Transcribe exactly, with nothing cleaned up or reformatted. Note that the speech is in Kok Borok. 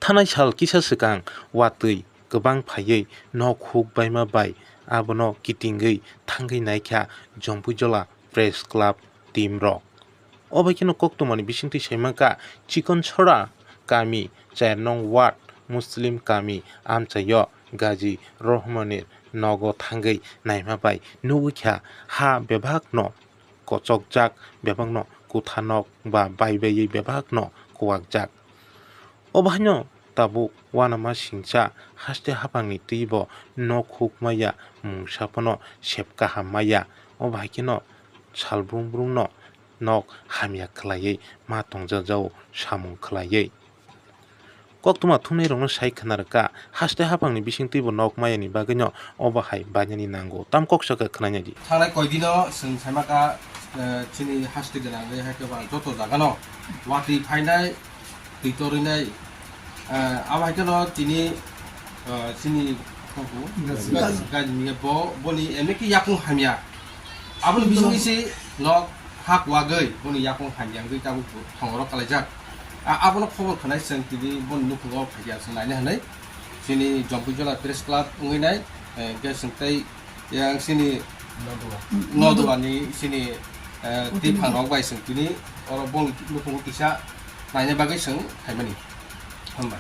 Thanai sal kisa swkang watwi kwbang phaiwi nok huk baima bai abono kitingwi thangwi naikha Jompuijola Press Club team rok. O bai kheno koktwmani bisingtwi saimankha Chikonsora kami, char nong ward, Muslim kami amchaio Gaji Rohmanir nogo thangwi naima bai nugwi kha ha bebakno kochokjak, bebakno kuthanok ba bai baiwi bebakno kuwakjak. O bahaino tabuk uanama singcha haste haphangni twibo nok huk maya, mungsa phano sep kaham maya. O bahai kheno sal brum brumno nok hamya khlaiwi ma tongjajao samung khlaiwi. Koktwma thumnairokno sai khna rwkha, haste haphangni bisingtwibo nok mayani bagwino o bahai bainani nango. Tam kok sakha khnaina di. Thangnai koidino chwng saimakha, eh, chini haste gwnangwi hai khe ba joto jagano watwi phainai, twi torwinai, eh, abo hai kheno tini, eh, chini Gaji. Gaji, Gaji ni bo, boni emekhe yakung hamya. Aboni bisingtwi se nok hak wagwi boni yakung hamya wngwi tabuk thongoro kalaijak. A-, abono khobor khnai chwng tini boni nukhungo phaiya chwng naina hwnwi chini Jompuijola Press Club wngwi nai, eh, hwnkhe chwng tei yang chini Nodua. Nodua ni chini, eh, twi phangrok bai chwng tini oro boni nukhungo kisa naina bagwi chwng phaimani. Hambai.